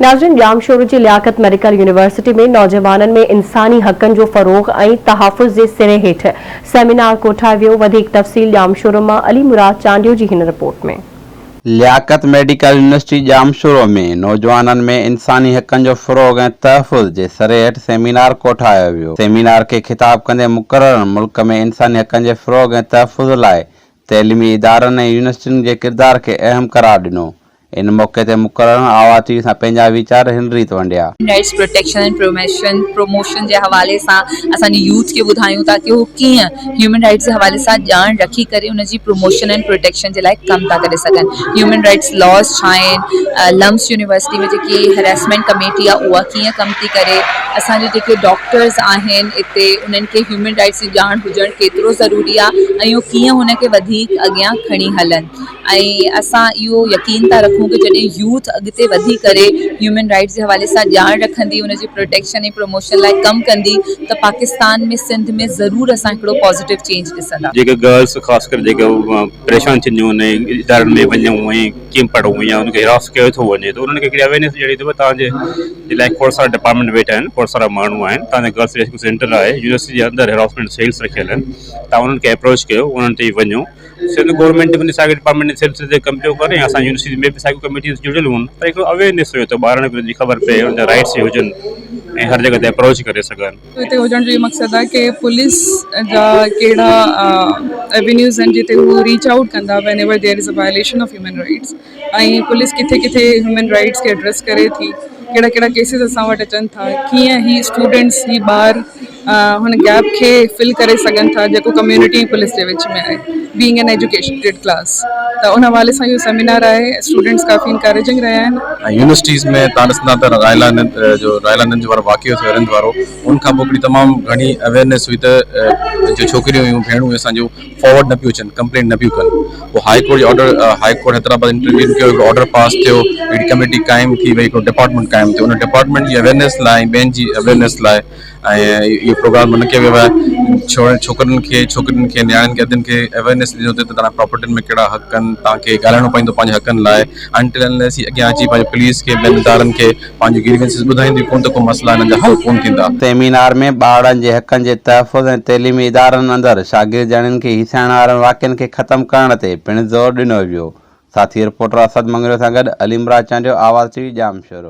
ناظرين ڄامشورو جي لياقت medical university ۾ نوجوانن ۾ انساني حقن جو فروغ ۽ تحفظ جي سري هيٺ سيمينار ڪوٺايو ويو وڌيڪ تفصيل ڄامشورو مان علي مراد چانڊيو جي هن report ۾. Liaquat medical university Jamshoro ۾ نوجوانن ۾ انساني حقن جو فروغ ۽ تحفظ جي سري هيٺ سيمينار ڪوٺايو ويو سيمينار کي خطاب ڪندي مقررن ملڪ ۾ انساني حقن جي فروغ ۽ تحفظ لاء تعليمي ادارن ۽ يونيورسٽين جي ڪردار کي اهم قرار ڏنو ان موقعي تي مقررن آواز ٽي وي سان پنهنجا ويچار هن ريت ونڊيا. رائٽس پروٽيڪشن ۽ پروميشن پروموشن جي حوالي سان اسان جي يوٿ کي ٻڌايون ٿا ڪي هو ڪيئن هيومن رائٽس جي حوالي سان ڄاڻ رکي ڪري ان جي پروموشن ۽ پروٽيڪشن جي لاء ڪم ٿا ڪري سگهن هيومن رائٽس لاز ڇا آهن لمس يونيورسٽي ۾ جيڪي هراسمينٽ ڪميٽي آهي اها ڪيئن ڪم ٿي ڪري اسان جا جيڪي ڊاڪٽرز آهن اتي انهن کي هيومن رائٽس جي ڄاڻ هجڻ ڪيترو ضروري آهي ۽ اهو ڪيئن هن کي وڌيڪ اڳيان کڻي هلن ۽ اسان اهو يقين ٿا رکون ڪه جڏهن يوٿ اڳتي وڌي ڪري هيومن رائٽس جي حوالي سان ڄاڻ رکندي ان جي پروٽيڪشن ۽ پروموشن لاء ڪم ڪندي ته پاڪستان ۾ سنڌ ۾ ضرور اسان هڪڙو پازيٽو چينج ڏسندا. جيڪي گرلس خاص ڪري جيڪي پريشان ٿينديون آهن ۽ ادارن ۾ وڃون ۽ ڪيئن پڙهون يا ان کي هراس ڪيو ٿو وڃي ته انهن کي هڪڙي اويرنيس ڏيڻي اٿو توهان جي جي لاء کوڙ سارا ڊپارٽمينٽ ويٺا آهن کوڙ سارا ماڻهو آهن توهان جا گرلس ريسڪيو سينٽر آهي يونيورسٽي جي اندر هراسمينٽ سيلس رکيل آهن توهان انهن کي اپروچ ڪيو انهن تي وڃو سنڌ گورنمينٽ به ان ساڳي ڊپارٽمينٽ جي سلسلي تي ڪم پيو ڪري ۽ اسان يونيورسٽي ۾ به ساڳيون ڪميٽيز جڙيل هون ته هڪڙو اويئرنيس هيو ته ٻارن کي ان جي خبر پئي ان جا رائٽس هجن ۽ هر جڳهه تي اپروچ ڪري سگهن. هتي هجڻ جو اهو مقصد آهي ڪي پوليس جا ڪهڙا ايوينيوز آهن جتي هو ريچ آئوٽ ڪندا whenever there is a violation of human rights ۽ police ڪٿي ڪٿي هيومن رائٽس کي ايڊريس ڪري ٿي ڪهڙا ڪهڙا ڪيسز اسان وٽ اچن ٿا ڪيئن هي اسٽوڊنٽس هي ٻار هن گيپ کي فل ڪري سگهن ٿا جيڪو ڪميونٽي ۽ پوليس جي وچ ۾ آهي بينگ اين ايجوڪيٽيڊ ڪلاس ته ان حوالي سان اهو سيمينار آهي اسٽوڊنٽس ڪافي انڪريجنگ رهيا آهن. ۽ يونيورسٽيز ۾ تان ڏسندا ته رائلا نند جو رائلا نند وارو واقعو ٿيو رند وارو ان کان پوء هڪڙي تمام گهڻي اويئرنيس هئي ته جو ڇوڪريون هيون ڀيڻون هيون اسان جون فارورڊ نه پيون اچن ڪمپلينٽ نه پيون ڪن پوء هاء ڪورٽ جي آرڊر هاء ڪورٽ حيدرآباد انٽروين ڪيو هڪڙو آرڊر پاس ٿيو هڪڙي ڪميٽي قائم ٿي وئي هڪڙو ڊپارٽمينٽ قائم ٿيو ان ڊپارٽمينٽ جي اويئرنيس لاء ۽ ٻين جي اويئرنيس لاء ۽ اهو پروگرام منعقد ڪيو ويو آهي ڇو ڇوڪرن کي ڇوڪرين کي نياڻين کي ادين کي اويئرنيس ڏني وڃي ته توهان پراپرٽين ۾ ڪهڙا حق آهن توهان کي ڳالهائڻو پوندو پنهنجي حقن لاء انٽل انليس هي اڳيان اچي پنهنجي پوليس کي ٻين ادارن کي پنهنجون گريونسز ٻڌائينديون ڪونه ته ڪو مسئلا هنن جا حل ڪونه ٿيندا. سيمينار ۾ ٻارڙن جي حقن جي تحفظ ۽ تعليمي ادارن اندر شاگردياڻين کي هيسائڻ وارن واقعن کي ختم ڪرڻ تي پڻ زور ڏنو ويو. ساٿي رپورٽر اسد مڱريو سان گڏ علي مراد چانڊيو، آواز ٽي وي ڄامشورو.